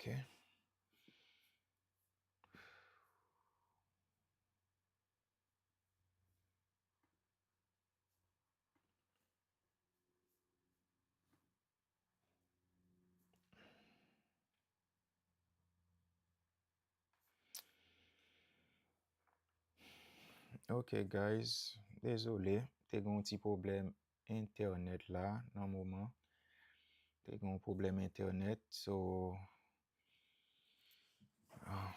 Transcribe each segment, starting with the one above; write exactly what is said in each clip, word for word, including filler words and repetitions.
Ok. Ok, guys, dezole, te gen yon ti pwoblèm entènèt la nan moman. Te gen yon pwoblèm entènèt, so, ah,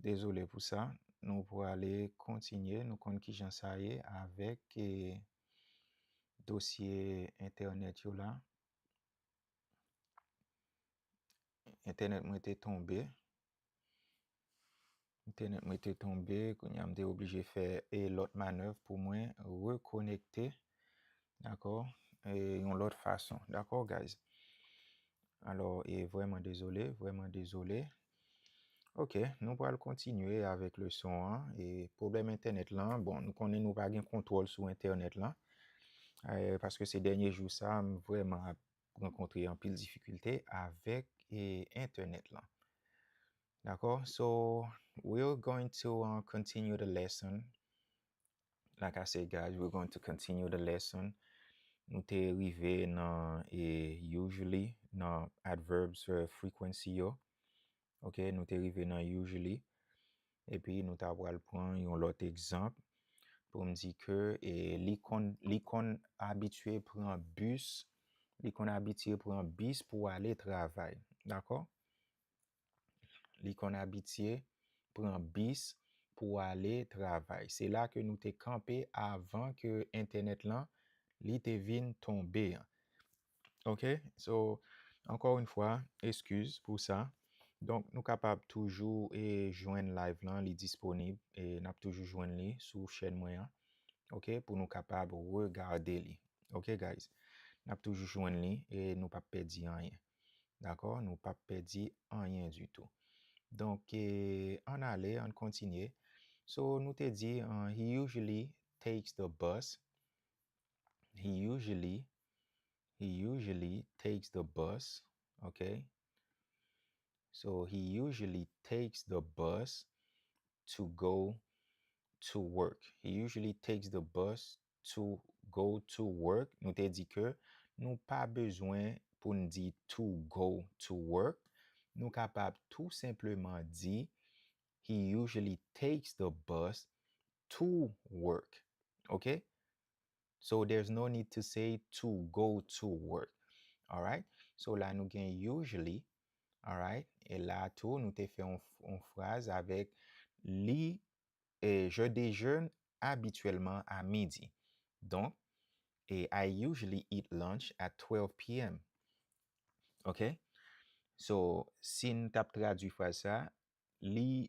dezole pou sa. Nou prale kontinye, nou konn kijan sa ye avèk, eh, dosye entènèt yo la. Entènèt mwen te tonbe. Entènèt mwen te tonbe, kounye a m te oblije fè, e, lòt manèv pou mwen rekonekte, dakò, e, yon lòt fason, dakò, guys? Alò, e, vrèman dezole, vrèman dezole. Ok, nou pral kontinye avèk leson an. E, pwoblèm entènèt lan, bon, nou konnen nou pa gen kontwòl sou entènèt lan, e, paske se dènye jou sa, m vrèman ap rankontre anpil difikilte avèk, e, entènèt lan. Dakò? So, we're going to, uh, continue the lesson. Like I said, guys, we're going to continue the lesson. Nou te rive nan, e, usually, nan adverbs, uh, frequency yo. Ok, nou te rive nan usually. Epi nou ta pral pran yon lòt egzanp pou m di ke, e, li konn, li konn abitye pran bis, li konn abitye pran bis pou ale travay. Dakò? Li konn abitye pran bis pou ale travay. Se la ke nou te kanpe avan ke entènèt lan, li te vin tonbe an. Ok? So, ankò yon fwa, eskiz pou sa. Donk, nou kapab toujou, e, jwenn live lan, li disponib, e n ap toujou jwenn li sou chèn mwen an. Ok? Pou nou kapab regade li. Ok, guys? N ap toujou jwenn li, e nou p ap pèdi anyen. Dakò? Nou p ap pèdi anyen ditou. Donk, e, ann ale, ann kontinye. So, nou te di, uh, he usually takes the bus. He usually, he usually takes the bus, ok? So, he usually takes the bus to go to work. He usually takes the bus to go to work. Nou te di ke nou pa bezwen pou n di to go to work. Nou kapab tou senpleman di, he usually takes the bus to work. Ok? So there's no need to say to go to work. Alright? So la nou gen usually. Alright? E la tou, nou te fè yon, yon fraz avèk li, e, je déjeune habituellement à midi. Donk, e, I usually eat lunch at twelve p m. Ok? So, si n t ap tradui fraz sa, li,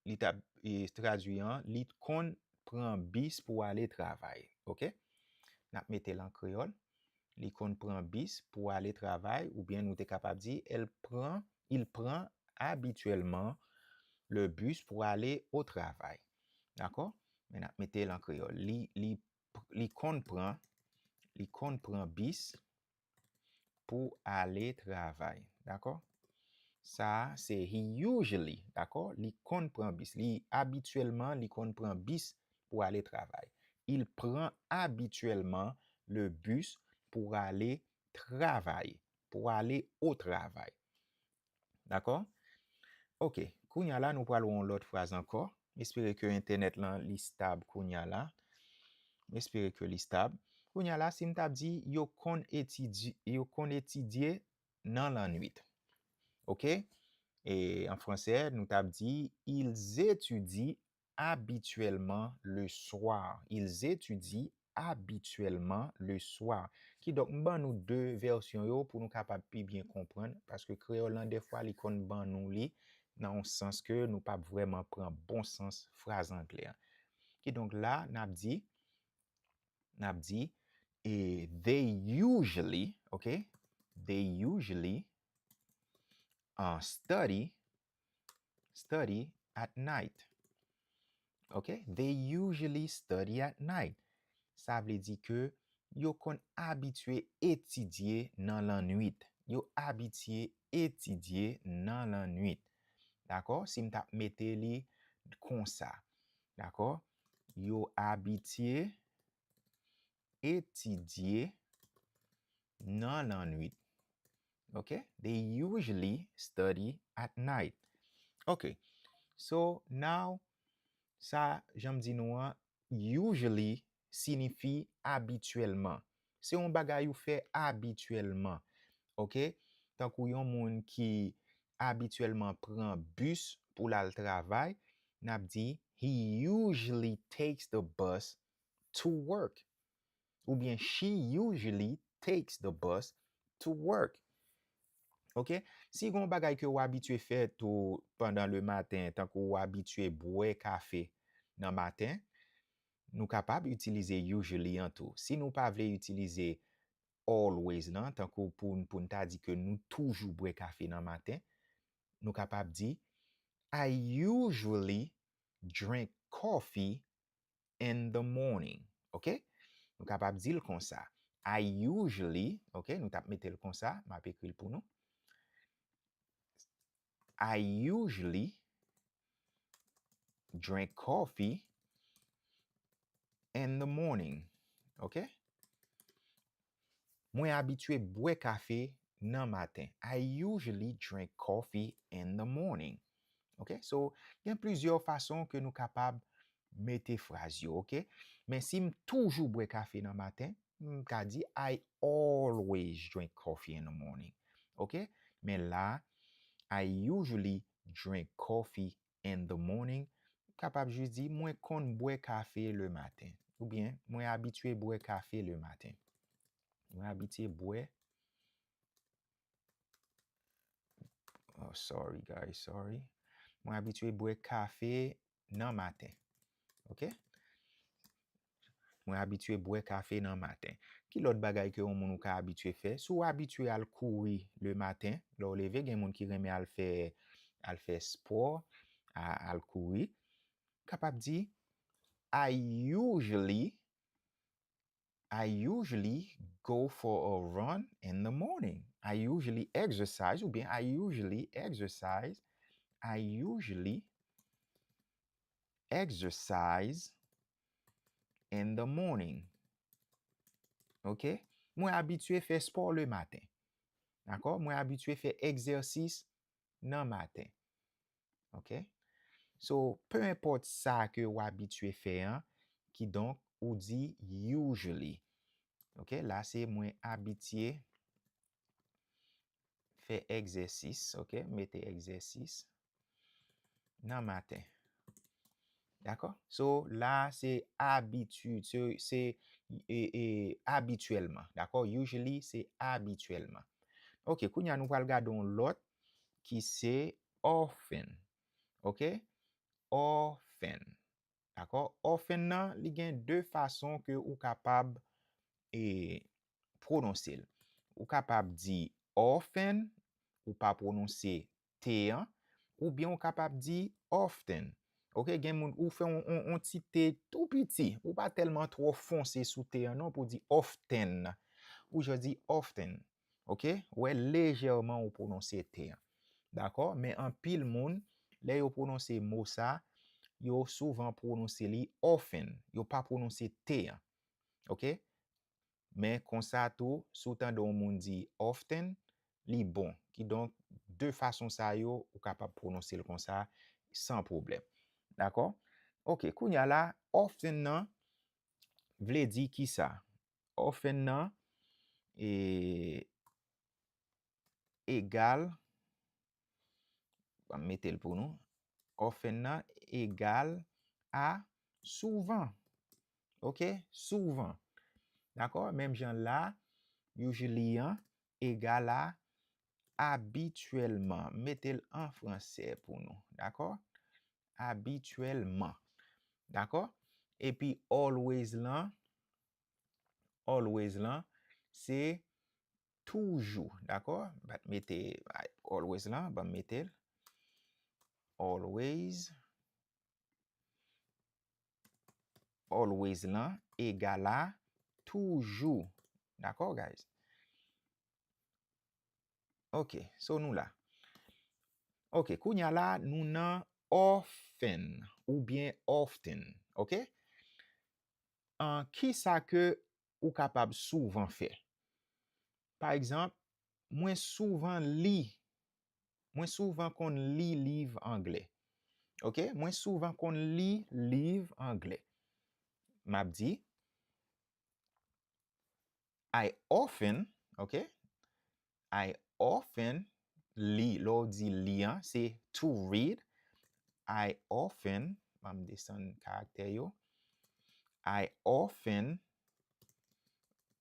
li t ap, e, tradui an, li konn pran bis pou ale travay. Ok? N ap mete l an kreyòl. Li konn pran bis pou ale travay, oubyen nou te kapab di, elle prend, il prend habituellement le bus pour aller au travail. Dakò? Men n ap mete l an kreyòl. Li, li, li konn pran, li konn pran bis pou ale travay. Dakò? Sa a, se he usually, dakò? Li konn pran bis. Li abityèlman, li konn pran bis pou ale travay. Il prend habituellement le bus pour aller travailler, pour aller au travail. Dakò? Ok, kounye a la, nou pral wè yon lòt fraz ankò. M espere ke entènèt lan li stab kounye a la. M espere ke li stab. Kounye a la, si m t ap di, yo konn etidye, yo konn etidye nan lannwit. Ok? E an fransè, nou t ap di, ils étudient habituellement le soir. Ils étudient habituellement le soir. Kidonk, m ban nou de vèsyon yo pou nou kapab pi byen konprann, paske kreyòl lan, dèfwa, li konn ban nou li nan yon sans ke nou p ap vrèman pran bon sans fraz anglè an. Kidonk, la, n ap di, n ap di, e, they usually, ok? They usually, uh, study, study at night. Ok? They usually study at night. Sa vle di ke yo konn abitye etidye nan lannwit. yo abitye etidye nan lannwit. Dakò? Si m t ap mete li konsa. Dakò? Yo abitye etidye nan lannwit. Ok? They usually study at night. Ok. So, now, sa, jan m di nou an, usually siyifi abityèlman. Se yon bagay ou fè abityèlman. Ok? Tankou yon moun ki abityèlman pran bis pou l al travay, n ap di, he usually takes the bus to work. Oubyen she usually takes the bus to work. Ok? Si gen yon bagay ke w abitye fè tou pandan le maten, tankou w abitye bwè kafe nan maten, nou kapab itilize usually an tou. Si nou pa vle itilize always lan, tankou pou, pou n ta di ke nou toujou bwè kafe nan maten, nou kapab di, I usually drink coffee in the morning. Ok? Nou kapab di l konsa. I usually, ok, nou t ap mete l konsa, m ap ekri l pou nou. I usually drink coffee in the morning. Ok? Mwen abitye bwè kafe nan maten. I usually drink coffee in the morning. Ok? So, gen plizyè fason ke nou kapab mete fraz yo, ok? Men si m toujou bwè kafe nan maten, m ka di, I always drink coffee in the morning. Ok? Men la, I usually drink coffee in the morning. Ou kapab jis di, mwen konn bwè kafe le maten. Oubyen, mwen abitye bwè kafe le maten. Mwen abitye bwè Oh, sorry, guys, sorry. Mwen abitye bwè kafe nan maten. Ok? Mwen abitye bwè kafe nan maten. Ki lòt bagay ke yon moun ou ka abitye fè? Si w abitye al kouri le maten, lè w leve, gen moun ki renmen al fè, al fè spò, a, al kouri, kapab di, I usually I usually go for a run in the morning. I usually exercise, oubyen I usually exercise. I usually exercise in the morning. Ok? Mwen abitye fè spò le maten. Dakò? Mwen abitye fè egzèsis nan maten. Ok? So, pe enpòt sa ke w abitye fè an, kidonk, ou di usually. Ok? La, se mwen abitye fè egzèsis, ok? Mete egzèsis nan maten. Dakò? So, la, se abitid, se, se, e, e, abityèlman. Dakò? Usually, se abityèlman. Ok, kounye a, nou pral gade yon lòt ki se often. Ok? Often. Dakò? Often nan, li gen de fason ke ou kapab, e, pwononse l. Ou kapab di often, ou pa pwononse T an, oubyen ou kapab di often. Ok, gen moun, ou fè yon, yon, yon ti T tou piti, ou pa tèlman twò fonse sou T an non, pou di often. Ou jis di often. Ok? Ou wè lejèman ou pwononse T an. Dakò? Men anpil moun, lè yo pwononse mo sa, yo souvan pwononse li often. Yo pa pwononse T an. Ok? Men konsa tou, si w tande yon moun di often, li bon. Kidonk, de fason sa yo, ou kapab pwononse l konsa san pwoblèm. Dakò? Ok, kounye a la, often nan vle di kisa? Often nan, e, egal, ban m mete l pou nou. Often nan egal a souvan. Ok? Souvan. Dakò? Menm jan la, usually an egal a abityèlman. M mete l an fransè pou nou. Dakò? Abityèlman. Dakò? Epi always lan, always lan, se toujou, dakò? Bat mete always lan, ban m mete l. Always. Always lan egal a toujou. Dakò, guys? Ok, so nou la. Ok, kounye a la, nou nan often oubyen often, ok? An, kisa ke ou kapab souvan fè? Pa egzanp, mwen souvan li, mwen souvan konn li liv anglè. Ok? Mwen souvan konn li liv anglè. M ap di, I often, ok? I often li, lè w di li an, se to read. I often, ban m desann karaktè yo. I often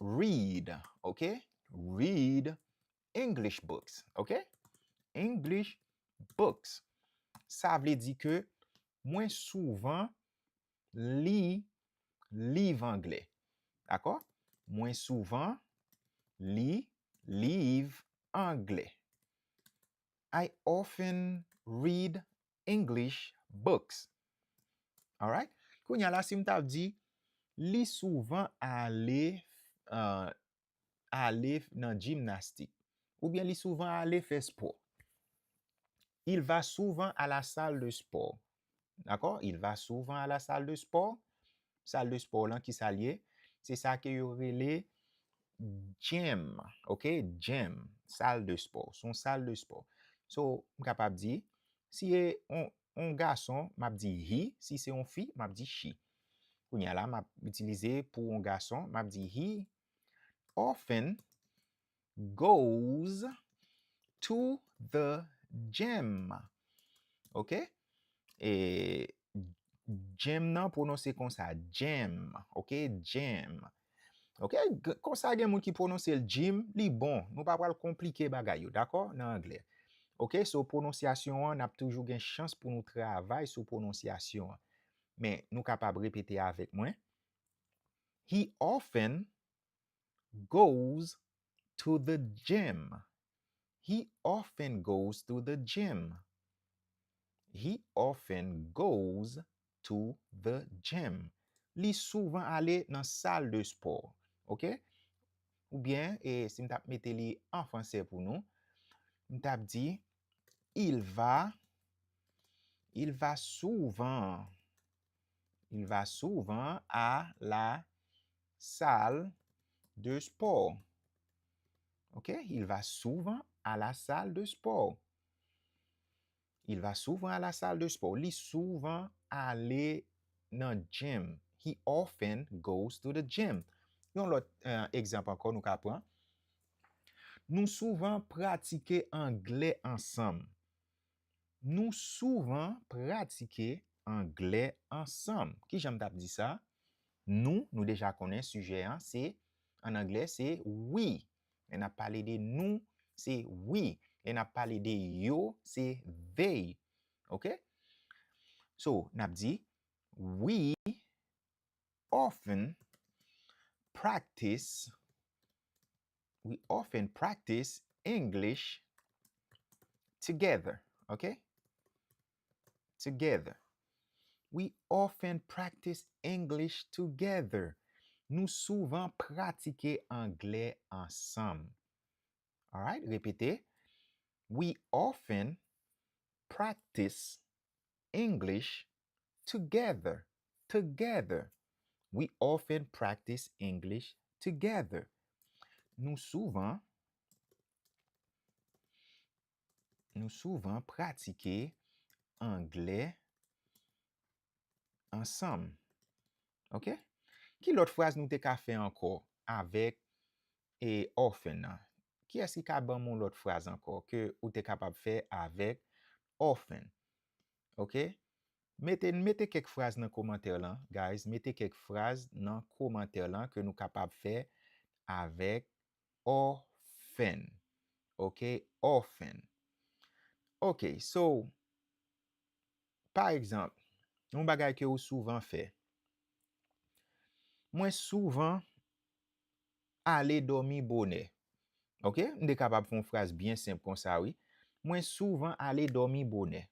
read, ok? Read English books, ok? English books. Sa vle di ke mwen souvan li liv anglè. Dakò? Mwen souvan li liv anglè. I often read English books. Alright? Kounye a la, si m t ap di, li souvan ale, euh, ale nan jimnastik. Oubyen li souvan ale fè spò. Il va souvent à la salle de sport. Dakò? Il va souvent à la salle de sport. Sal de spò lan, ki sa l ye? Se sa ke yo rele gym. Ok? Gym. Sal de spò. Se yon sal de spò. So, m kapab di, si e on, on gason, m ap di he. Si se on fi, m ap di she. Kounye a la, m ap itilize pou on gason, m ap di he often goes to the gym. Ok? E gym nan pwononse konsa, gym. Ok? Gym. Ok? G- Konsa gen moun ki pwononse l gym, li bon. Nou pa pral konplike bagay yo, dakò? Nan anglè. Ok? So, pwononsyasyon an, n ap toujou gen chans pou nou travay sou pwononsyasyon an. Men, nou kapab repete avèk mwen. He often goes to the gym. He often goes to the gym. He often goes to the gym. Li souvan ale nan sal de spò. Ok? Oubyen, e, si m t ap mete li an fransè pou nou, m t ap di, il va, il va souvent, il va souvent à la salle de sport. Ok? Il va souvent à la salle de sport. Il va souvent à la salle de sport. Li souvan ale nan gym. He often goes to the gym. Yon lòt, eh, egzanp ankò nou ka pran. Nou souvan pratike anglè ansanm. Nou souvan pratike anglè ansanm. Ki jan m t ap di sa? Nou, nou deja konnen sijè an, se, an anglè, se we. Lè n ap pale de nou, se we. Lè n ap pale de yo, se they. Ok? So, n ap di, we often practice, we often practice English together. Ok? Together. We often practice English together. Nou souvan pratike anglè ansanm. Alright, repete. We often practice English together. Together. We often practice English together. Nou souvan, nou souvan pratike anglè ansanm. Ok? Ki lòt fraz nou te ka fè ankò avèk e often nan? Kiyès ki ka ban m yon lòt fraz ankò ke ou te kapab fè avèk often? Ok? Mete, mete kèk fraz nan kòmantè lan, guys. Mete kèk fraz nan kòmantè lan ke nou kapab fè avèk often. Ok? Often. Ok, so, pa egzanp, yon bagay ke ou souvan fè. Mwen souvan ale dòmi bonè. Ok? M te kapab fè yon fraz byen senp konsa, wi. Mwen souvan ale dòmi bonè.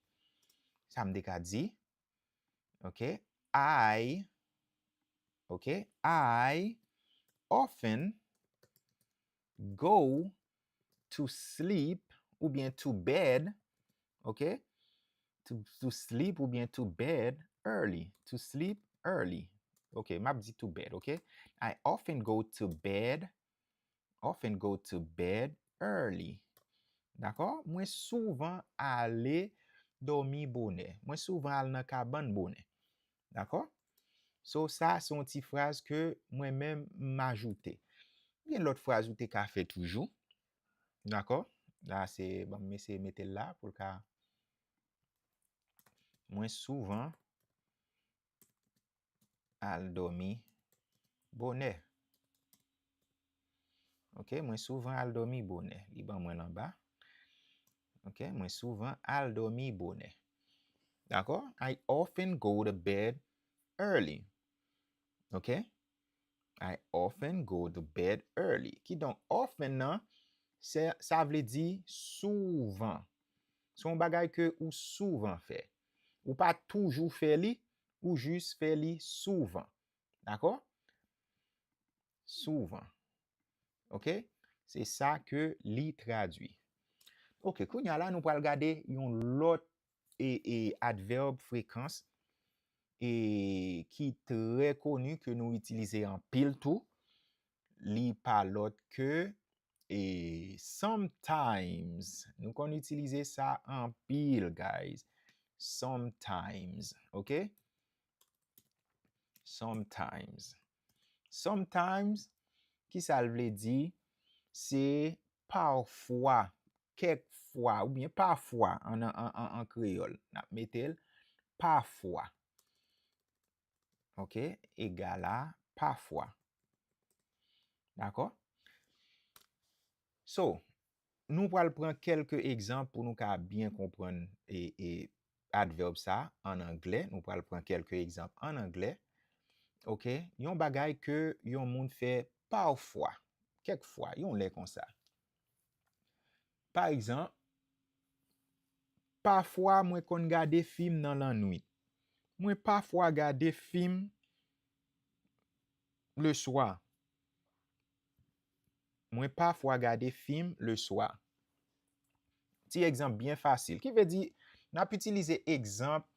Sa m te ka di? Ok? I, ok? I often go to sleep oubyen to bed, ok? To, to sleep oubyen to bed early. To sleep early. Ok, m ap di to bed, ok? I often go to bed, often go to bed early. Dakò? Mwen souvan ale dòmi bonè. Mwen souvan al nan kabann bonè. Dakò? So, sa se yon ti fraz ke mwen menm m ajoute. Gen lòt fraz ou te ka fè toujou. Dakò? La, se, bon, m eseye mete l la pou l ka. Mwen souvan al dòmi bonè. Ok, mwen souvan al dòmi bonè. Li ban mwen l anba. Ok, mwen souvan al dòmi bonè. Dakò? I often go to bed early. Ok? I often go to bed early. Kidonk, often nan, se, sa vle di souvan. Se yon bagay ke ou souvan fè. Ou pa toujou fè li, ou jis fè li souvan. Dakò? Souvan. Ok? Se sa ke li tradui. Ok, kounye a la, nou pral gade yon lòt e, e advèb frekans e ki trè koni, ke nou itilize anpil tou. Li pa lòt ke e sometimes. Nou konn itilize sa anpil, guys. Sometimes, ok? Sometimes. Sometimes, ki sa l vle di? Se pafwa, kèk fwa, oubyen pafwa an, an, an, an kreyòl. N ap mete l pafwa. Ok? Egal a pafwa. Dakò? So, nou pral pran kèlke egzanp pou nou ka byen konprann e, e advèb sa an anglè. Nou pral pran kèlke egzanp an anglè. Ok? Yon bagay ke yon moun fè pafwa, kèk fwa, yon lè konsa. Pa egzanp, pafwa mwen konn gade fim nan lannwit. Mwen pafwa gade fim le swa. Mwen pafwa gade fim le swa. Ti egzanp byen fasil. Ki vle di, n ap itilize egzanp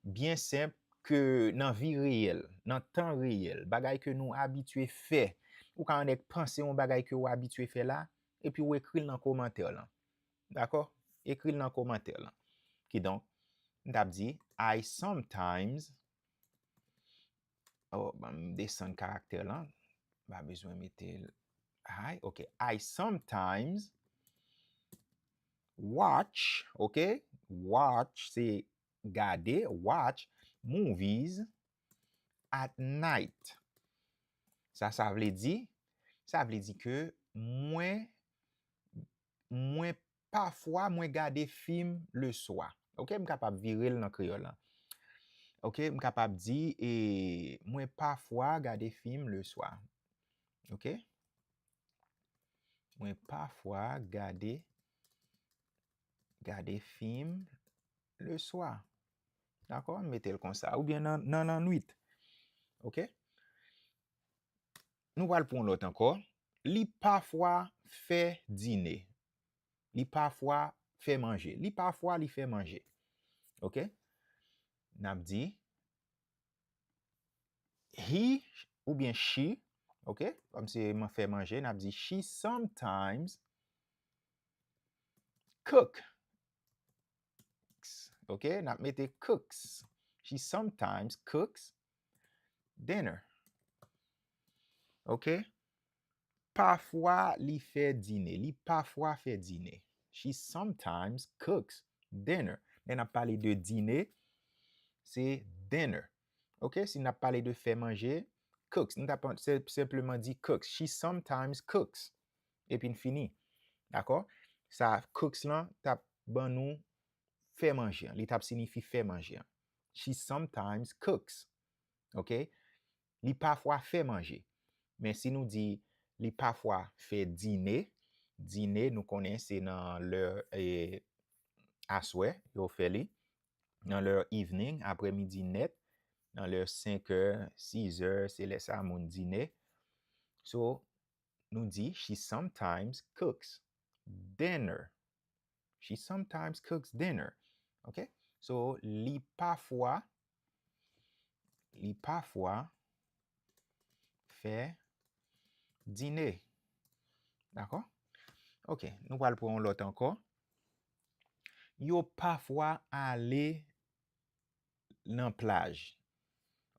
byen senp ke nan vi reyèl, nan tan reyèl, bagay ke nou abitye fè. Ou ka yon nèg panse yon bagay ke w abitye fè la, epi w ekri l nan kòmantè lan. Dakò? Ekri l nan kòmantè lan. Kidonk, m t ap di, I sometimes, oh, ban m desann karaktè lan. M pa bezwen mete l high. Ok. I sometimes watch, ok? Watch, se gade, watch movies at night. Sa, sa vle di, sa vle di ke mwen, mwen pafwa mwen gade fim le swa. Ok, m kapab vire l nan kreyòl lan. Ok, m kapab di, e, mwen pafwa gade fim le swa. Ok? Mwen pafwa gade, gade fim le swa. Dakò? M mete l konsa. Oubyen nan, nan lannwit. Ok? Nou pral pran yon lòt ankò. Li pafwa fè dine. Li pafwa fè manje. Li pafwa li fè manje. Ok? N ap di, he oubyen she, ok? Kòm se man fè manje, n ap di, she sometimes cook. Ok? N ap mete cooks. She sometimes cooks dinner. Ok? Pafwa li fè dine. Li pafwa fè dine. She sometimes cooks dinner. Lè n ap pale de dine, se dinner. Ok? Si n ap pale de fè manje, cooks. Nou t ap sen-, senpleman di cooks. She sometimes cooks. Epi n fini. Dakò? Sa, cooks lan t ap ban nou fè manje an. Li t ap siyifi fè manje an. She sometimes cooks. Ok? Li pafwa fè manje. Men si nou di li pafwa fè dine, dine, nou konnen se nan lè, e, aswè, yo fè li. Nan lè evening, aprèmidi nèt, nan lè senk è, sis è, se lè sa moun dine. So, nou di, she sometimes cooks dinner. She sometimes cooks dinner. Ok? So, li pafwa, li pafwa fè dine. Dakò? Ok, nou pral pran yon lòt ankò. Yo pafwa ale nan plaj.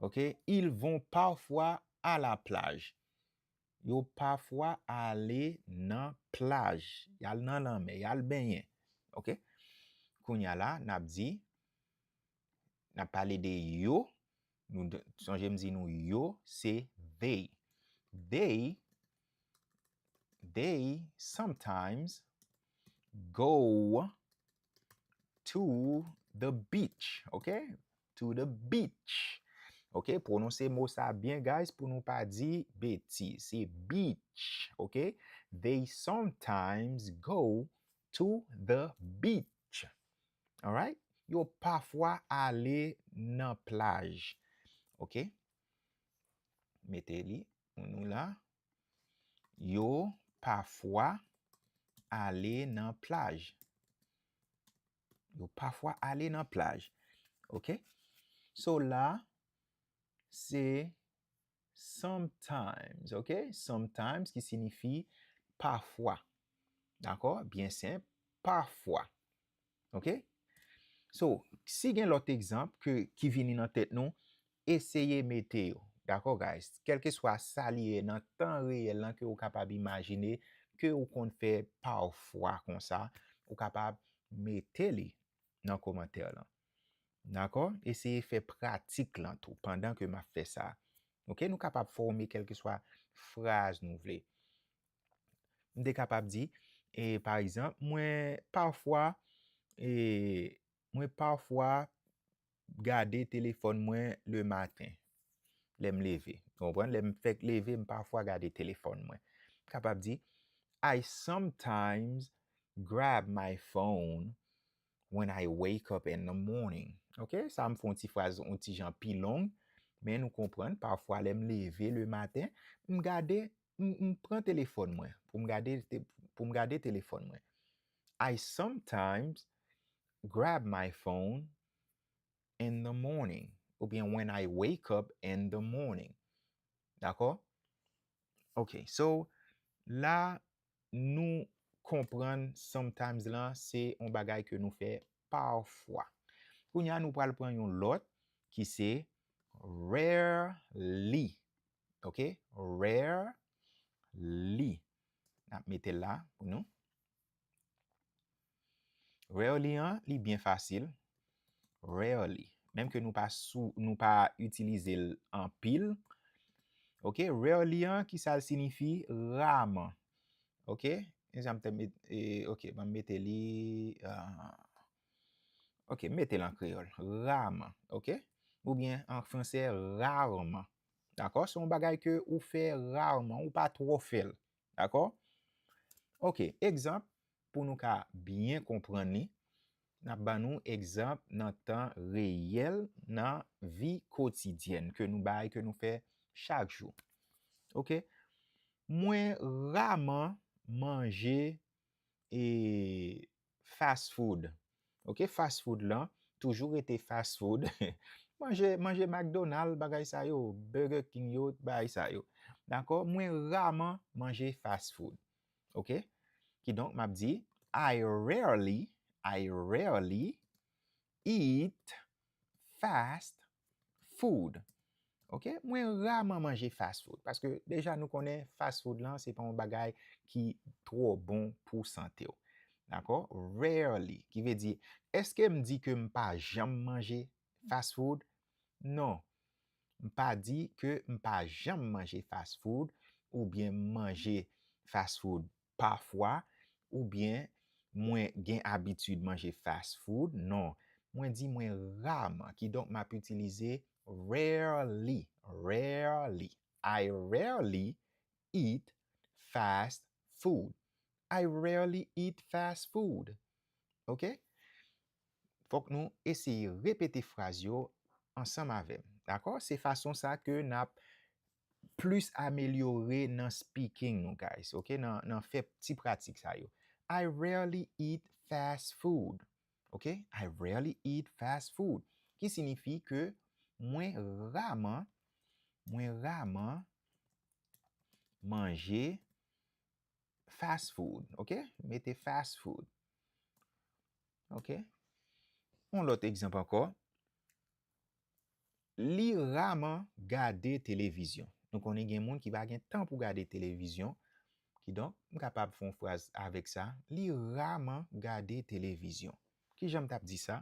Ok? Ils vont parfois à la plage. Yo pafwa ale nan plaj. Y al nan lanmè, y al benyen. Ok? Kounye a la, n ap di, n ap pale de yo. Nou sonje m di nou yo, se they. They, they sometimes go to the beach, ok? To the beach. Ok, pwononse mo sa byen, guys, pou nou pa di betiz. Se beach, ok? They sometimes go to the beach. Alright? Yo pafwa ale nan plaj. Ok? Mete li pou nou la. Yo pafwa ale nan plaj. Yo pafwa ale nan plaj. Ok? So la, se sometimes, ok? Sometimes ki siyifi pafwa. Dakò? Byen senp, pafwa. Ok? So, si gen lòt egzanp ke, ki vini nan tèt nou, eseye mete yo. Dakò, guys? Kèlkeswa sa li ye nan tan reyèl lan ke ou kapab imajine, ke ou konn fè pafwa konsa, ou kapab mete li nan kòmantè lan. Dakò? Eseye fè pratik lan tou pandan ke m ap fè sa. Ok? Nou kapab fòme kèlkeswa fraz nou vle. M te kapab di, e, pa egzanp, mwen pafwa, e, mwen pafwa gade telefòn mwen le maten, lè m leve. Ou konprann? Lè m fèk leve, m pafwa gade telefòn mwen. M kapab di, I sometimes grab my phone when I wake up in the morning. Ok? Sa m fè yon ti fraz, yon ti jan pi long, men nou konprann, pafwa lè m leve le maten, m gade, m, m pran telefòn mwen pou m gade, te- pou m gade telefòn mwen. I sometimes grab my phone in the morning, oubyen when I wake up in the morning. Dakò? Ok, so, la, nou konprann sometimes lan, se yon bagay ke nou fè pafwa. Kounye a, nou pral pran yon lòt ki se rarely. Ok? Rarely. N ap mete l la pou nou. Rarely an, li byen fasil. Rarely. Menm ke nou pa sou, nou pa itilize l anpil. Ok, rarely an, ki sa l siyifi? Raman. Ok? Egzanp, te met, e, ok, ban m mete li, ah, ok, mete l an kreyòl. Raman, ok? Oubyen an fransè, rarman. Dakò? Se yon bagay ke ou fè rarman, ou pa twò fè l. Dakò? Ok, egzanp, pou nou ka byen konprann li, n ap ban nou egzanp nan tan reyèl, nan vi kotidyèn ke nou bay, ke nou fè chak jou. Ok? Mwen raman manje, e, fast food. Ok, fast food lan toujou rete fast food. Manje, manje McDonald, bagay sa yo, Burger King yo, bagay sa yo. Dakò? Mwen raman manje fast food. Ok? Kidonk, m ap di, I rarely, I rarely eat fast food. Ok? Mwen raman manje fast food. Paske deja nou konnen fast food lan, se pa yon bagay ki twò bon pou sante w. Dakò? Rarely, ki vle di, èske m di ke m pa janm manje fast food? Non. M pa di ke m pa janm manje fast food oubyen m manje fast food pafwa, oubyen mwen gen abitid manje fast food. Non. Mwen di mwen raman. Kidonk, m ap itilize rarely. Rarely. I rarely eat fast food. I rarely eat fast food. Ok? Fòk nou eseye repete fraz yo ansanm avè m. Dakò? Se fason sa ke n ap plis amelyore nan speaking nou, guys. Ok? Nan, nan fè ti pratik sa yo. I rarely eat fast food. Ok? I rarely eat fast food. Ki siyifi ke mwen raman, mwen raman manje fast food. Ok? Mete fast food. Ok? Yon lòt egzanp ankò. Li raman gade televizyon. Nou konnen gen moun ki pa gen tan pou gade televizyon. Kidonk, m kapab fè yon fraz avèk sa. Li raman gade televizyon. Ki jan m t ap di sa?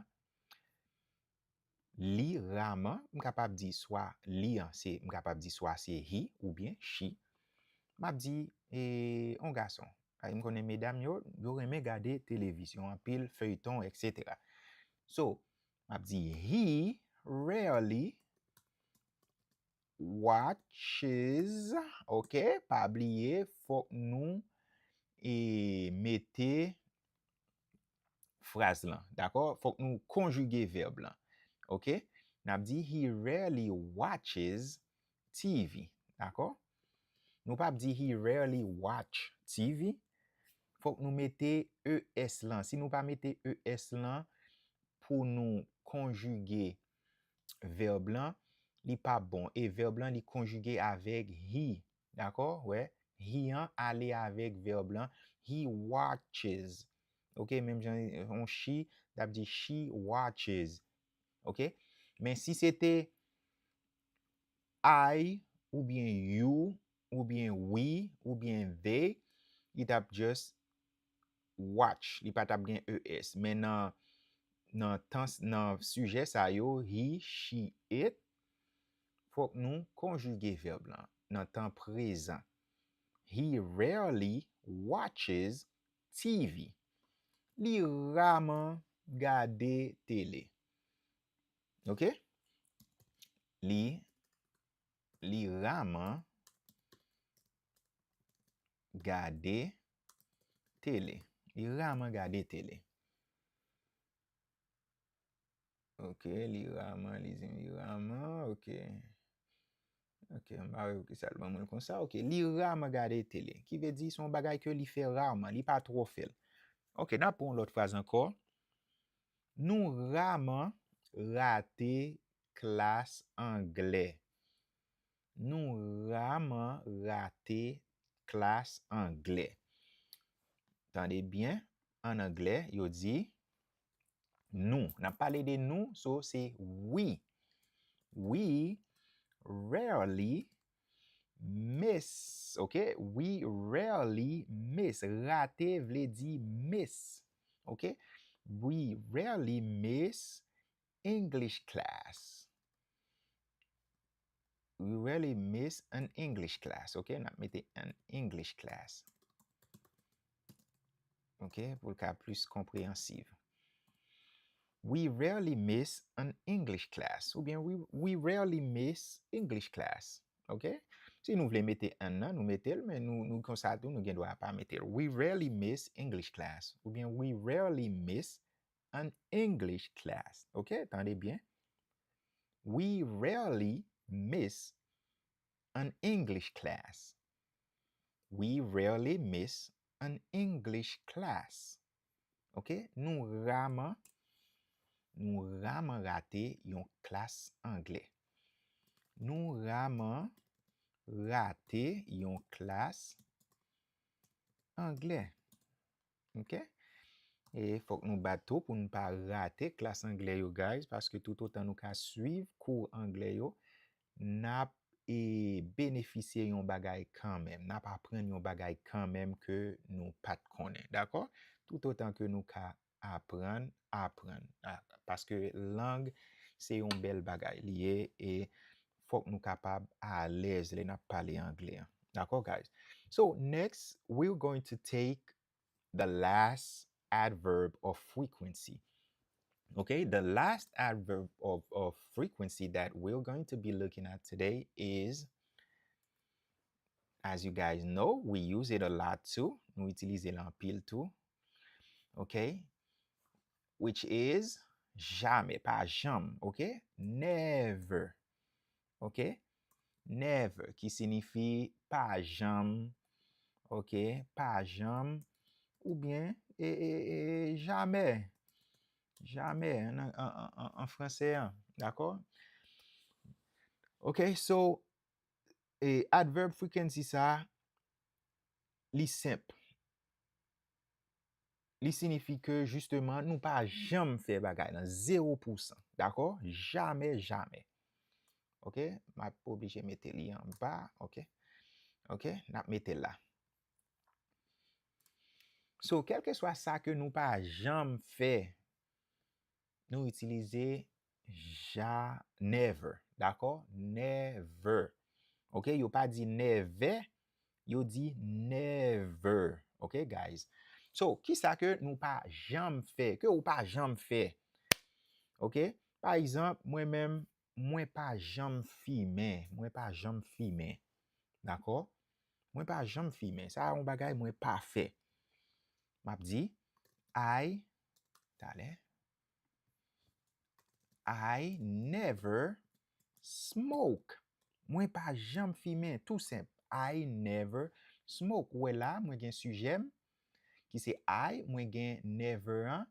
Li raman, m kapab di swa li an, se, m kapab di swa se he oubyen she. M ap di, e, yon gason. Ay, m konnen medam yo, yo renmen gade televizyon anpil, feyton, et cetera. So, m ap di, he rarely watches, ok? Pa bliye, fòk nou, e, mete fraz lan, dakò? Fòk nou konjige vèb lan, ok? N ap di, he rarely watches T V, dakò? Nou p ap di, he rarely watch T V. Fòk nou mete E S lan. Si nou pa mete E S lan pou nou konjige vèb lan, li p ap bon. E vèb lan, li konjige avèk he, dakò? Wè, he an ale avèk vèb lan. He watches. Ok, menm jan yon she, t ap di, she watches. Ok? Men si se te I oubyen you oubyen we oubyen they, li t ap just watch. Li pa t ap gen E S. Men nan, nan tan, nan sijè sa yo, he, she, it, fòk nou konjige vèb lan nan tan prezan. He rarely watches T V. Li raman gade tele. Ok? Li, li raman gade tele. Li raman gade tele. Ok, li raman, li di li raman, ok. Ok, m pa wè pou ki sa l ban mwen l konsa. Ok, li raman gade tele. Ki vle di se yon bagay ke li fè raman, li pa twò fè l. Ok, n ap pran yon lòt fraz ankò. Nou raman rate klas anglè. Nou raman rate klas anglè. Tande byen, an anglè, yo di nou. N ap pale de nou, so se we. We rarely miss, ok? We rarely miss. Rate vle di miss, ok? We rarely miss English class. We rarely miss an English class, ok? N ap mete an English class. Ok, pou l ka plis konpreyansiv. We rarely miss an English class. Oubyen we, we rarely miss English class. Ok? Si nou vle mete an nan, nou mete l, men nou, nou konsa tou, nou gen dwa pa mete l. We rarely miss English class. Oubyen we rarely miss an English class. Ok? Tande byen. We rarely miss an English class. We rarely miss an English class. Ok? Nou raman, nou raman rate yon klas anglè. Nou raman rate yon klas anglè. Ok? E fòk nou bat tou pou n pa rate klas anglè yo, guys, paske toutotan nou ka swiv kou anglè yo, n ap, e, benefisye yon bagay kanmenm. N ap aprann yon bagay kanmenm ke nou pa t konnen. Dakò? Toutotan ke nou ka aprann, aprann. A, paske lang se yon bèl bagay li ye, e fòk nou kapab alèz lè n ap pale anglè an. Dakò, guys? So, next, we're going to take the last adverb of frequency. Okay, the last adverb of, of frequency that we're going to be looking at today is, as you guys know, we use it a lot too. Nou itilize l anpil tou. Okay? Which is jamais, pa janm, ok? Never. Ok? Never, ki siyifi pa janm, ok? Pa janm, oubyen e, e, e, jamè. Jamè an, an, an, an, an fransè an, dakò? Ok, so, e adverb frequency sa, li senp. Li siyifi ke, jisteman, nou pa janm fè bagay lan, zewo pou san, dakò? Jamè, jamè. Ok? M ap oblije mete li anba, ok? Ok? N ap mete l la. So, kèlkeswa sa ke nou pa janm fè, nou itilize ja, never, dakò? Never. Ok? Yo pa di nèvè, yo di never. Ok, guys? So, kisa ke nou pa janm fè, ke ou pa janm fè? Ok? Pa egzanp, mwen menm, mwen pa janm fimen. Mwen pa janm fimen. Dakò? Mwen pa janm fimen. Sa a yon bagay mwen pa fè. M ap di, I, talè, I never smoke. Mwen pa janm fimen, tou senp. I never smoke. Ou wè la, mwen gen sijè m, ki se I, mwen gen never an,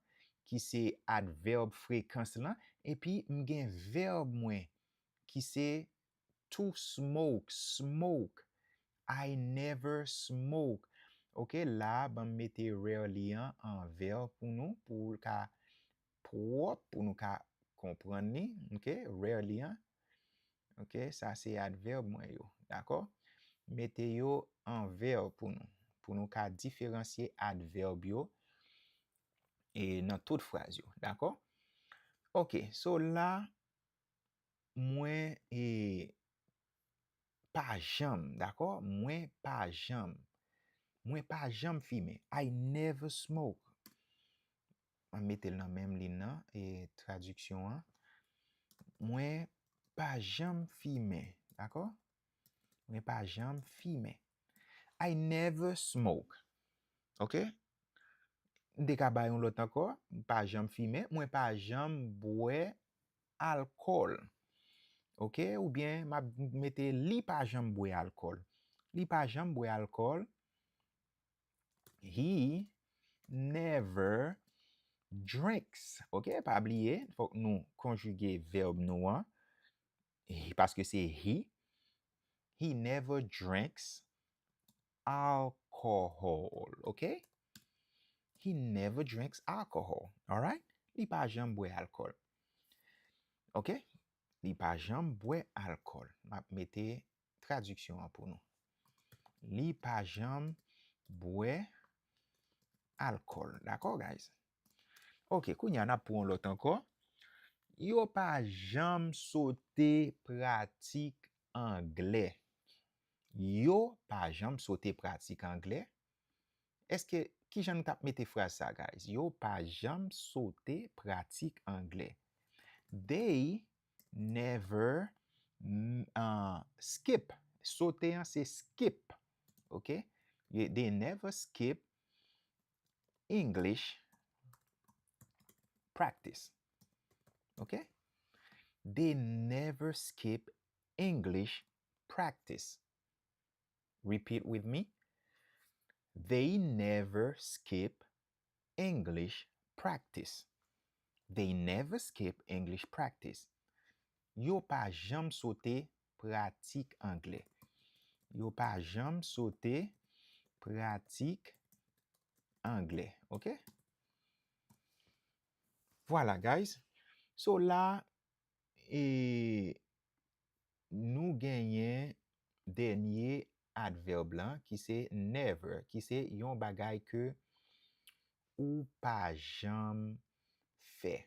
ki se advèb frekans lan, epi m gen vèb mwen, ki se to smoke, smoke. I never smoke. Ok, la, ban m mete rarely an an vèb pou nou, pou l ka pwòp, pou nou ka konprann li. Ok, rarely an. Ok, sa se advèb mwen yo, dakò? Mete yo an vèb pou nou, pou nou ka diferansye advèb yo e nan tout fraz yo, dakò? Ok, so la, mwen e pa janm, dakò? Mwen pa janm. Mwen pa janm fimen. I never smoke. Mwen mete l nan menm liy nan, e tradiksyon an. Mwen pa janm fimen, dakò? Mwen pa janm fimen. I never smoke. Ok? M te ka bay yon lòt ankò. M pa janm fimen. Mwen pa janm bwè alkòl. Ok? Oubyen m ap mete li pa janm bwè alkòl. Li pa janm bwè alkòl. He never drinks. Ok? Pa bliye, fòk nou konjige vèb nou an. He, paske se he. He never drinks alcohol. Ok? He never drinks alcohol. Alright? Li pa janm bwè alkòl. Ok? Li pa janm bwè alkòl. M ap mete tradiksyon an pou nou. Li pa janm bwè alkòl. Dakò, guys? Ok, kounye a n ap pran yon lòt ankò. Yo pa janm sote pratik anglè. Yo pa janm sote pratik anglè. Èske, kijan nou t ap mete fraz sa, guys? Yo pa janm sote pratik anglè. They never mm, uh, skip. Sote an se skip. Ok? Ye- They never skip English practice. Ok? They never skip English practice. Repeat with me. They never skip English practice. They never skip English practice. Yo pa janm sote pratik anglè. Yo pa janm sote pratik anglè. Ok? Vwala, guys. So la, e, nou genyen dènye advèb lan, ki se never, ki se yon bagay ke ou pa janm fè.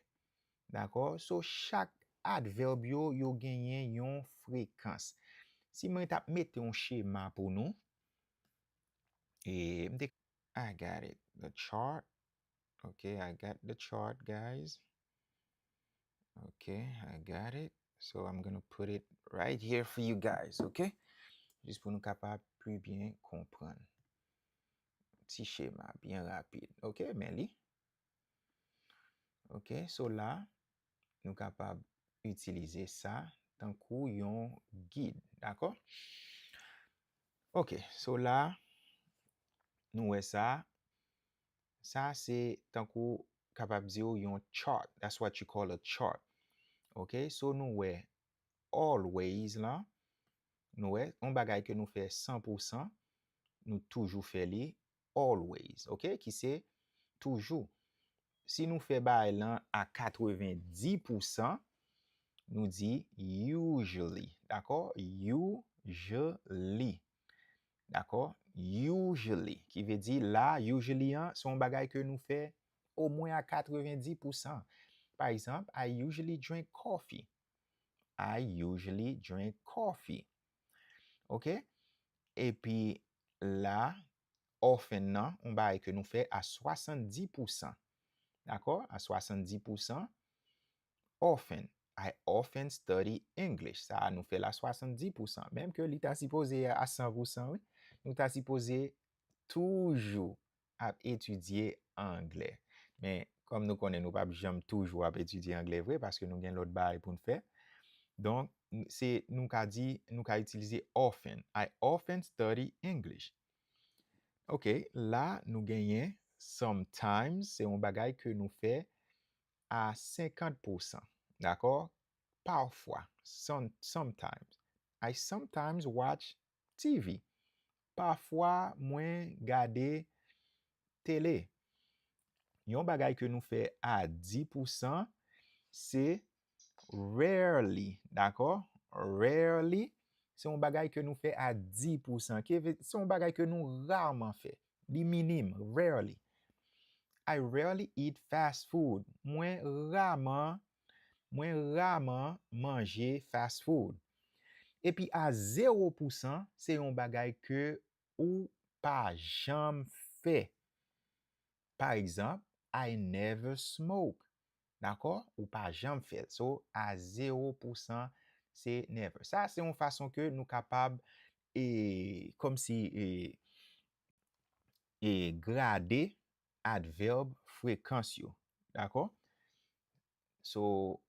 Dakò? So, chak advèb yo, yo genyen yon frekans. Si mwen t ap mete yon chema pou nou, e m te, I got it, the chart. Ok, I got the chart, guys. Ok, I got it. So I'm gonna put it right here for you guys, ok? Jis pou nou kapab pli byen konprann. Ti chema, byen rapid. Ok, men li. Ok, so la, nou kapab itilize sa tankou yon gid, dakò? Ok, so la, nou wè sa, Sa se tankou kapab di w yon chart. That's what you call a chart. Ok, so nou wè always lan. Nou wè, yon bagay ke nou fè san pou san, nou toujou fè li always. Ok, ki se toujou. Si nou fè bagay lan a katrevendi pou san, nou di usually. Dakò? Usually. Dakò? Usually. Ki vle di la, usually an, se yon bagay ke nou fè omwen a katrevendi pou san. Pa egzanp, I usually drink coffee. I usually drink coffee. Ok? Epi la, often nan, yon bagay ke nou fè a swasanndis pou san. Dakò? A swasanndis pou san. Often. I often study English. Sa a nou fè l a swasanndis pou san. Menm ke li ta sipoze a san pou san, wi. Nou ta sipoze toujou ap etidye anglè. Men, kòm nou konnen nou p ap janm toujou ap etidye anglè vre, paske nou gen lòt bagay pou n fè. Donk, n- se nou ka di, nou ka itilize often. I often study English. Ok, la nou genyen sometimes, se yon bagay ke nou fè a senkant pou san. Dakò? Pafwa. Some, sometimes. I sometimes watch T V. Pafwa mwen gade tele. Yon bagay ke nou fè a dis pou san, se rarely, dakò? Rarely, se yon bagay ke nou fè a dis pou san. Ki vle, se yon bagay ke nou raman fè. Li minim, rarely. I rarely eat fast food. Mwen raman, mwen raman manje fast food. Epi a zewo pou san, se yon bagay ke ou pa janm fè. Pa egzanp, I never smoke. Dakò? Ou pa janm fè l. So, a zewo pou san, se never. Sa, se yon fason ke nou kapab, e, kòmsi, e, e, grade advèb frekans yo. Dakò? So,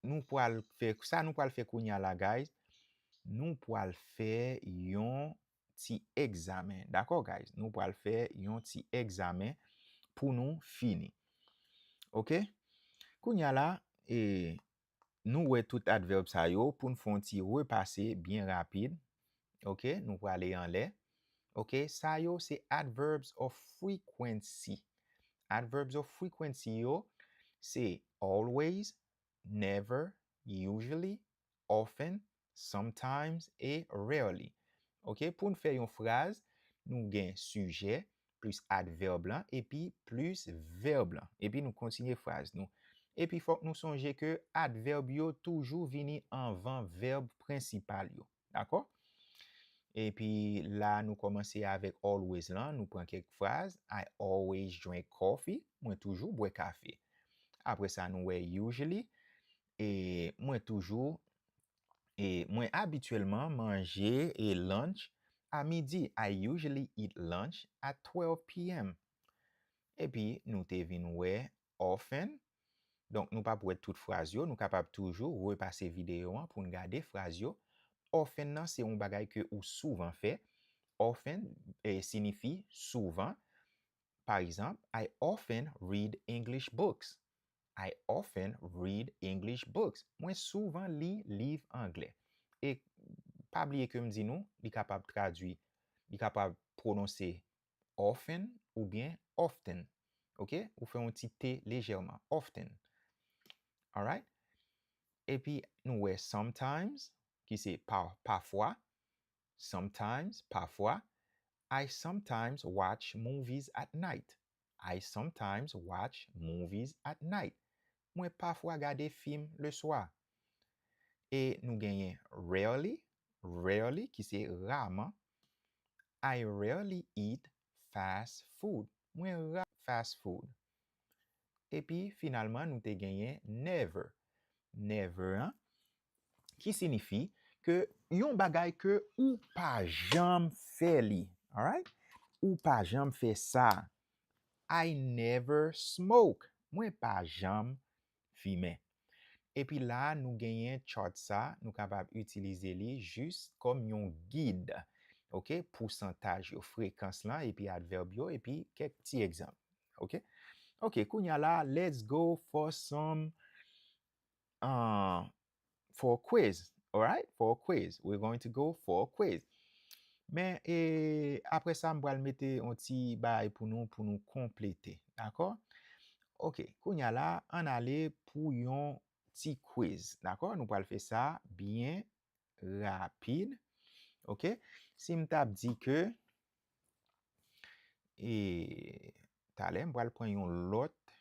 nou pral fè, sa nou pral fè kounye a la, guys, nou pral fè yon ti egzamen. Dakò, guys? Nou pral fè yon ti egzamen pou nou fini. Ok? Kounye a la, e, nou wè tout advèb sa yo pou n fè yon ti repase byen rapid. Ok? Nou prale anlè. Ok? Sa yo se adverbs of frequency. Adverbs of frequency yo se always, never, usually, often, sometimes e rarely. Ok, pou n fè yon fraz, nou gen sijè plis advèb lan epi plis vèb lan. Epi nou kontinye fraz nou. Epi fòk nou sonje ke advèb yo toujou vini anvan vèb prensipal yo. Dakò? Epi la, nou kòmanse avèk always lan. Nou pran kèk fraz. I always drink coffee. Mwen toujou bwè kafe. Apre sa, nou wè usually. E mwen toujou, e mwen abityèlman manje e lunch a midi. I usually eat lunch at twelve p m. Epi, nou te vin wè often. Donk, nou p ap wè tout fraz yo. Nou kapab toujou repase videyo an pou n gade fraz yo. Often nan, se yon bagay ke ou souvan fè. Often, e, siyifi souvan. Pa egzanp, I often read English books. I often read English books. Mwen souvan li liv anglè. E pa bliye ke m di nou, li kapab tradui, li kapab pwononse often oubyen often. Ok? Ou fè yon ti T lejèman. Often. Alright? Epi, nou wè sometimes, ki se pa, pafwa. Sometimes, pafwa. I sometimes watch movies at night. I sometimes watch movies at night. Mwen pafwa gade fim leswa. E nou genyen rarely, rarely, ki se raman. I rarely eat fast food. Mwen ra fast food. Epi, finalman, nou te genyen never. Never, an, ki siyifi ke yon bagay ke ou pa janm fè li. Alright? Ou pa janm fè sa. I never smoke. Mwen pa janm fimen. Epi la, nou genyen chart sa, nou kapab itilize li jis kòm yon gid. Ok? Pousantaj yo, frekans lan, epi advèb yo, epi kèk ti egzanp. Ok? Ok, kounye a la, let's go for some, uh, for a quiz. Alright? For a quiz. We're going to go for a quiz. Men, e, apre sa, m pral mete yon ti bagay pou nou, pou nou konplete. Dakò? Ok, kounye a la, ann ale pou yon ti quiz. Dakò? Nou pral fè sa byen rapid. Ok? Si m t ap di ke, e, talè, m pral pran yon lòt.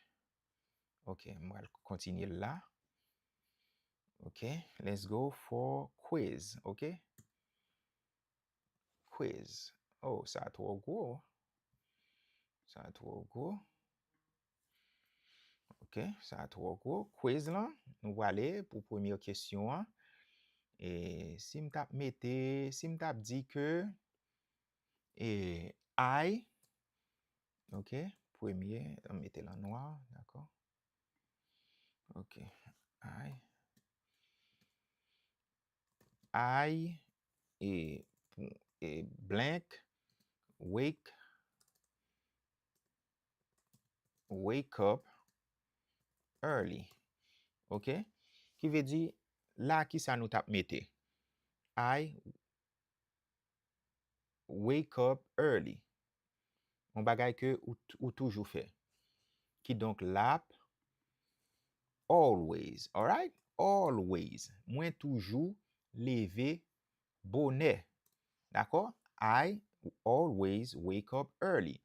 Ok, m pral kontinye l la. Ok, let's go for quiz. Ok? Quiz. Oh, sa twò gwo. Sa twò gwo. Ok, sa twò gwo. Quiz lan, nou prale pou premye kesyon an. E si m t ap mete, si m t ap di ke, e, I, ok, premye, m mete l an nwa, dakò? Ok, I, I, e, pou, e, blank, wake, wake up early. Ok? Ki vle di, la, ki sa nou t ap mete? I wake up early. Yon bagay ke ou, ou toujou fè. Kidonk, l ap always, alright? Always. Mwen toujou leve bonè. Dakò? I always wake up early.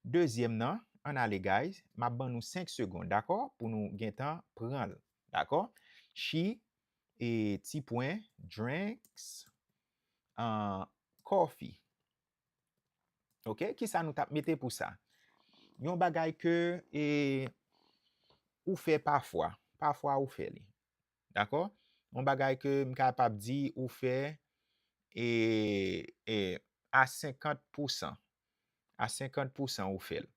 Dezyèm nan, ann ale, guys. M ap ban nou senk segonn, dakò? Pou nou gentan pran l, dakò? She, e, ti pwen, drinks, uh, coffee. Ok? Ki sa nou t ap mete pou sa? Yon bagay ke, e, ou fè pafwa. Pafwa ou fè li. Dakò? Yon bagay ke m kapab di ou fè, e, e, a senkant pousan. A senkant pousan ou fè l.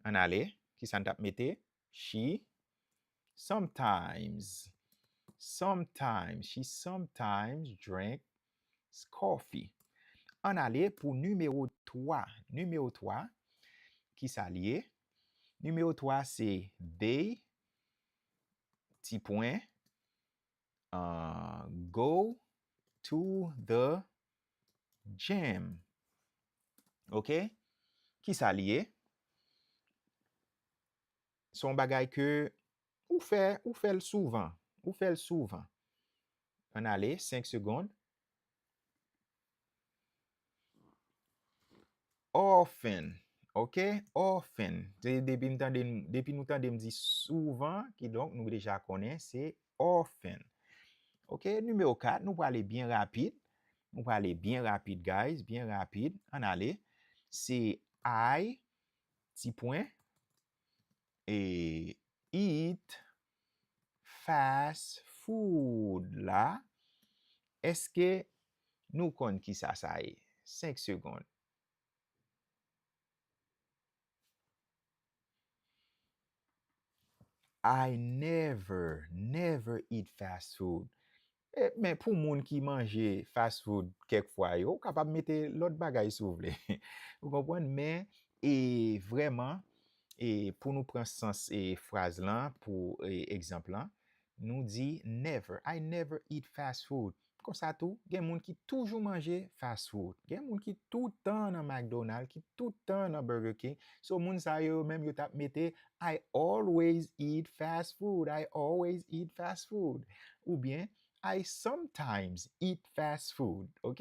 Ann ale, ki sa n t ap mete? She sometimes, sometimes, she sometimes drinks coffee. Ann ale pou nimewo twa. Nimewo twa, ki sa l ye? Nimewo twa se they, ti pwen, uh, go to the gym. Ok? Ki sa l ye? Se yon bagay ke ou fè, ou fè l souvan. Ou fè l souvan. Ann ale, senk segonn. Often. Ok? Often. Se depi m tande, depi nou tande m di souvan, kidonk nou deja konnen se often. Ok? Nimewo kat, nou prale byen rapid. Nou prale byen rapid, guys. Byen rapid. Ann ale. Se I, ti pwen, e, eat fast food la. Èske nou konn ki sa sa ye? Senk segonn. I never, never eat fast food. E, men pou moun ki manje fast food kèk fwa yo, ou kapab mete lòt bagay si w vle. Ou konprann? Men, e, vrèman, e, pou nou pran sans, e, fraz lan, pou, e, egzanp lan, nou di never. I never eat fast food. Konsa tou, gen moun ki toujou manje fast food. Gen moun ki toutan nan McDonald's, ki toutan nan Burger King. So, moun sa yo menm yo t ap mete, I always eat fast food. I always eat fast food. Oubyen, I sometimes eat fast food. Ok?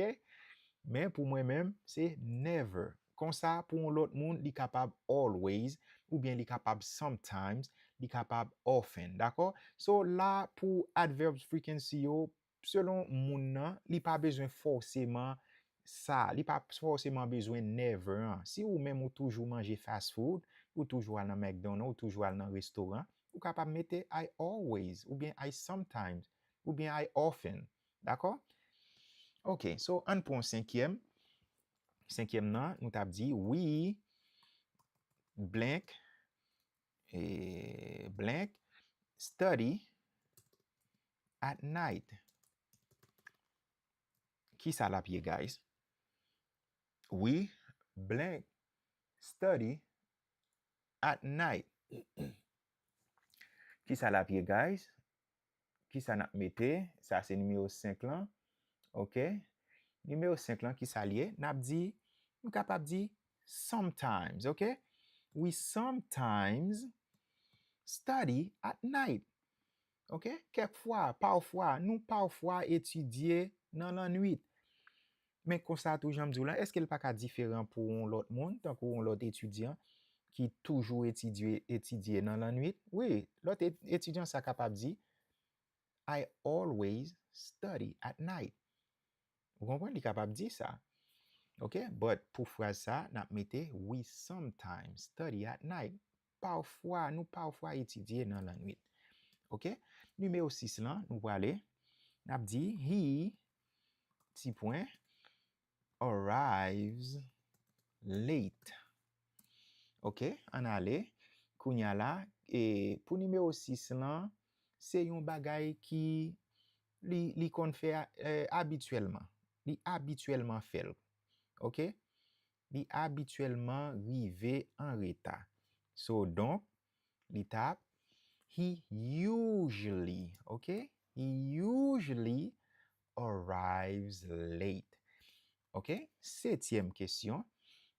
Men pou mwen menm, se never. Konsa, pou yon lòt moun, li kapab always, oubyen li kapab sometimes, li kapab often. Dakò? So, la, pou adverbs frequency yo, selon moun nan, li pa bezwen fòseman sa, li pa fòseman bezwen never an. Si ou menm ou toujou manje fast food, ou toujou al nan McDonald's, ou toujou al nan restoran, ou kapab mete I always, oubyen I sometimes, oubyen I often. Dakò? Ok, so ann pran senkyèm. Senkyèm nan, nou t ap di, we blank, e, blank, study at night. Ki sa l ap ye, guys? We blank study at night. Kisa l ap ye, guys? Kisa n ap mete? Sa se nimewo senk lan. Ok? Nimewo senk lan, kisa l ye? N ap di, nou kapab di sometimes, ok? We sometimes study at night. Ok? Kèk fwa, pafwa, nou pafwa etidye nan lannwit. Men konsa tou, jan m di w la, èske l pa ka diferan pou yon lòt moun, tankou yon lòt etidyan ki toujou etidye, etidye nan lannwit? Wi, lòt et- etidyan sa kapab di, I always study at night. Ou konprann? Li kapab di sa. Ok? But pou fraz sa, n ap mete, we sometimes study at night. Pafwa, nou pafwa etidye nan lannwit. Ok? Nimewo sis lan, nou prale. N ap di, he, ti pwen, arrives late. Ok, ann ale. Kounye a la, e, pou nimewo sis lan, se yon bagay ki li, li konn fè, e, abityèlman. Li abityèlman fè l. Ok? Li abityèlman rive an reta. So, donk, li t ap, he usually, ok? He usually arrives late. Ok? Setyèm kesyon,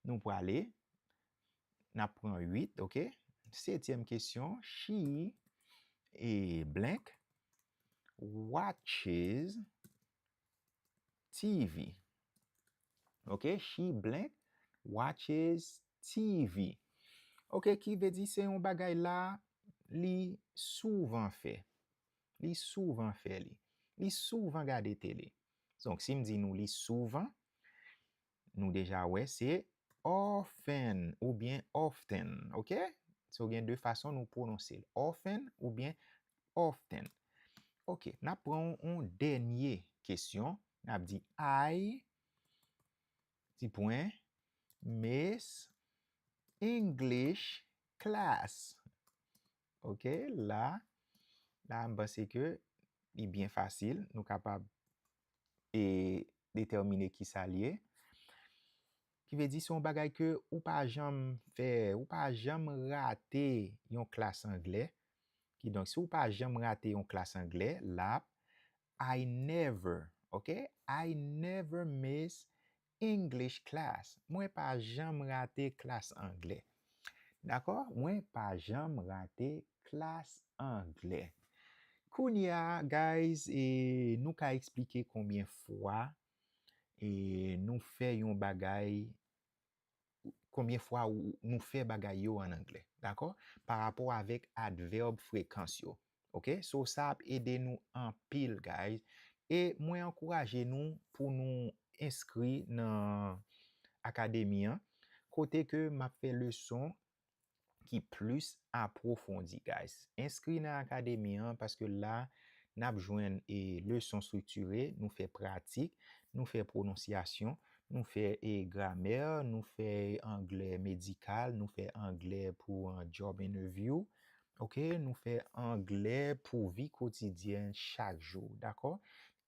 nou prale, n ap pran uit, ok? Setyèm kesyon, she, e, blank, watches T V. Ok, she blank watches T V. Ok, ki vle di se yon bagay la, li souvan fè. Li souvan fè li. Li souvan gade tele. Donk, si m di nou li souvan, nou deja wè se often oubyen often, ok? So, gen de fason nou pwononse l. Often oubyen often. Ok, n ap pran yon, yon dènye kesyon. N ap di, I, ti pwen, miss English class. Ok, la, la, m panse ke li byen fasil. Nou kapab, e, detèmine ki sa l ye. Ki vle di se yon bagay ke ou pa janm fè, ou pa janm rate yon klas anglè. Kidonk, si ou pa janm rate yon klas anglè, l ap, I never, ok? I never miss English class. Mwen pa janm rate klas anglè. Dakò? Mwen pa janm rate klas anglè. Kounye a, guys, e, nou ka eksplike konbyen fwa, e, nou fè yon bagay, konbyen fwa ou, nou fè bagay yo an anglè, dakò? Pa rapò avèk advèb frekans yo. Ok? So, sa ap ede nou anpil, guys. E mwen ankouraje nou pou nou enskri nan akademi an, kote ke m ap fè leson ki plis apwofondi, guys. Enskri nan akademi an, paske la, n ap jwenn, e, leson estriktire, nou fè pratik, nou fè pwononsyasyon, nou fè, e, gramè, nou fè anglè medikal, nou fè anglè pou, e, job interview, ok? Nou fè anglè pou vi kotidyèn chak jou, dakò?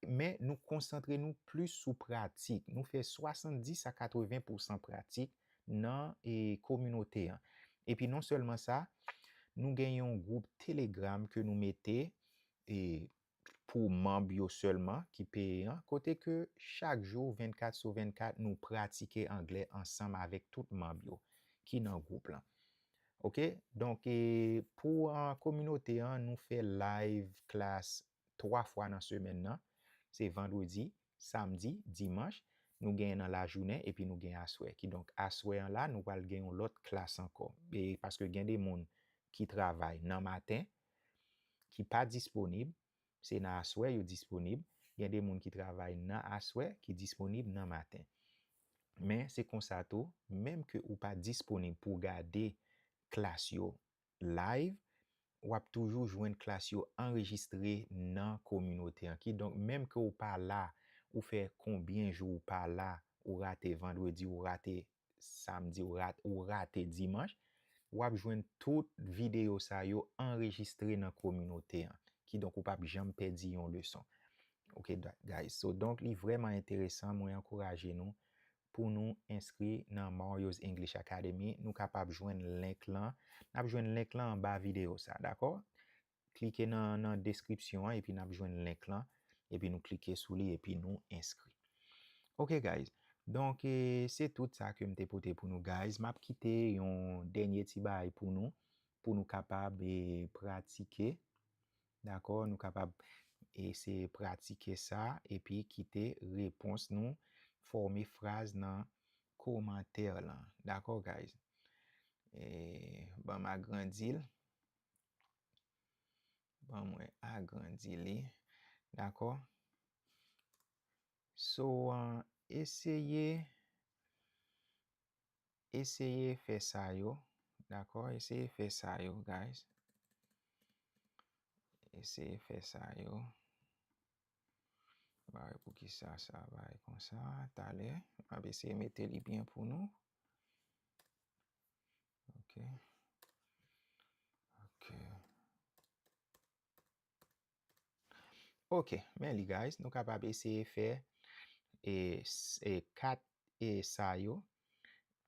Men nou konsantre nou plis sou pratik. Nou fè swasanndis a katreven pousan pratik nan, e, kominote an. Epi non sèlman sa, nou gen yon gwoup Telegram ke nou mete, e, pou manm yo sèlman ki peye an, kote ke chak jou, vennkat sou vennkat, nou pratike anglè ansanm avèk tout manm yo ki nan gwoup lan. Ok? Donk, e, pou, e, kominote an, nou fè live class twa fwa nan semèn nan. Se vandredi, samdi, dimanch. Nou gen nan lajounen epi nou gen aswè. Kidonk, aswè an la, nou pral gen yon lòt klas ankò. E paske gen de moun ki travay nan maten, ki pa disponib, se nan aswè yo disponib. Gen de moun ki travay nan aswè, ki disponib nan maten. Men se konsa tou, menm ke ou pa disponib pou w gade klas yo live, w ap toujou jwenn klas yo anrejistre nan kominote an. Kidonk, menm ke w pa la, ou fè konbyen jou w pa la, ou rate vandredi, ou rate samdi, ou rat-, ou rate dimanch, w ap jwenn tout videyo sa yo anrejistre nan kominote an. Kidonk, ou p ap janm pèdi yon leson. Ok, da-, guys. So, donk, li vrèman enteresan. Mwen ankouraje nou pou nou enskri nan Mario's English Academy. Nou kapab jwenn link lan. N ap jwenn link lan anba videyo sa, dakò? Klike nan, nan deskripsyon an epi n ap jwenn link lan. Epi nou klike sou li epi nou enskri. Ok, guys. Donk, e, se tout sa ke m te pote pou nou, guys. M ap kite yon dènye ti bagay pou nou, pou nou kapab, e, pratike. Dakò? Nou kapab eseye pratike sa epi kite repons nou, fòme fraz nan kòmantè lan. Dakò, guys? E, ban m agrandi l. Ban mwen agrandi li. Dakò? So, uh, eseye, eseye fè sa yo. Dakò? Eseye fè sa yo, guys. Eseye fè sa yo. Ba, poukisa sa bay konsa? Talè, m ap eseye mete li byen pou nou. Ok. Ok. Ok, men li, guys, nou kapab eseye fè e, s- e kat e sa yo.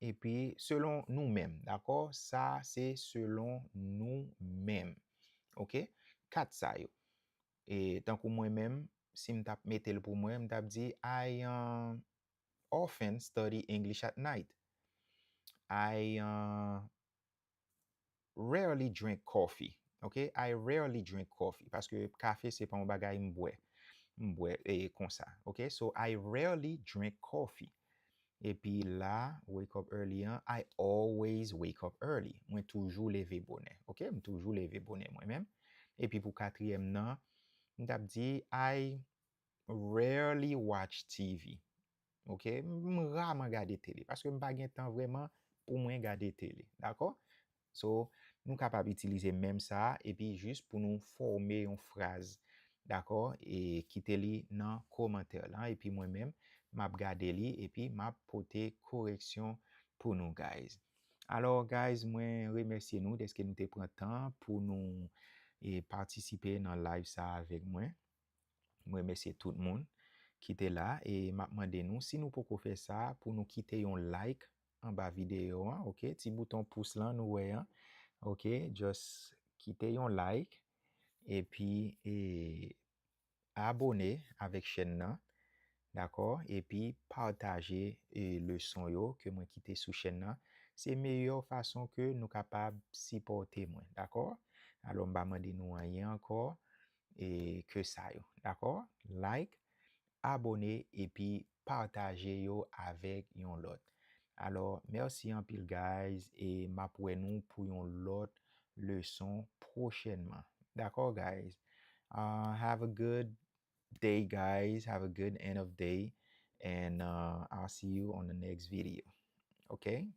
Epi, selon nou menm, dakò? Sa se selon nou menm. Ok? Kat sa yo. E tankou mwen menm, si m t ap mete l pou mwen, m t ap di, I, um, often study English at night. I, uh, rarely drink coffee. Ok? I rarely drink coffee. Paske kafe se pa yon bagay m bwè. M bwè e konsa. Ok? So, I rarely drink coffee. Epi la, wake up early an, I always wake up early. Mwen toujou leve bonè. Ok? M toujou leve bonè mwen menm. Epi pou katriyèm nan, m t ap di, I rarely watch T V. Ok? M raman gade tele, paske m pa gen tan vrèman pou mwen gade tele. Dakò? So, nou kapab itilize menm sa a, epi jis pou nou fòme yon fraz. Dakò? E kite li nan kòmantè lan, epi mwen menm, m ap gade li, epi m ap pote koreksyon pou nou, guys. Alò, guys, mwen remèsye nou dèske nou te pran tan pou nou e patisipe nan live sa a avèk mwen. Mwen remèsye tout moun ki te la e m ap mande nou, si nou poko fè sa, pou nou kite yon like anba videyo an, ok? Ti bouton pous lan nou wè an, ok? Just kite yon like epi e abone avèk chèn nan, dakò? Epi pataje e leson yo ke mwen kite sou chèn nan. Se meyè fason ke nou kapab sipòte mwen, dakò? Alò, m pa mande nou anyen ankò e ke sa yo, dakò? Like, abone epi pataje yo avèk yon lòt. Alò, mèsi anpil, guys, e m ap wè nou pou yon lòt leson pwochènman. Dakò, guys? Uh, have a good day, guys. Have a good end of day, and uh, I'll see you on the next video. Ok?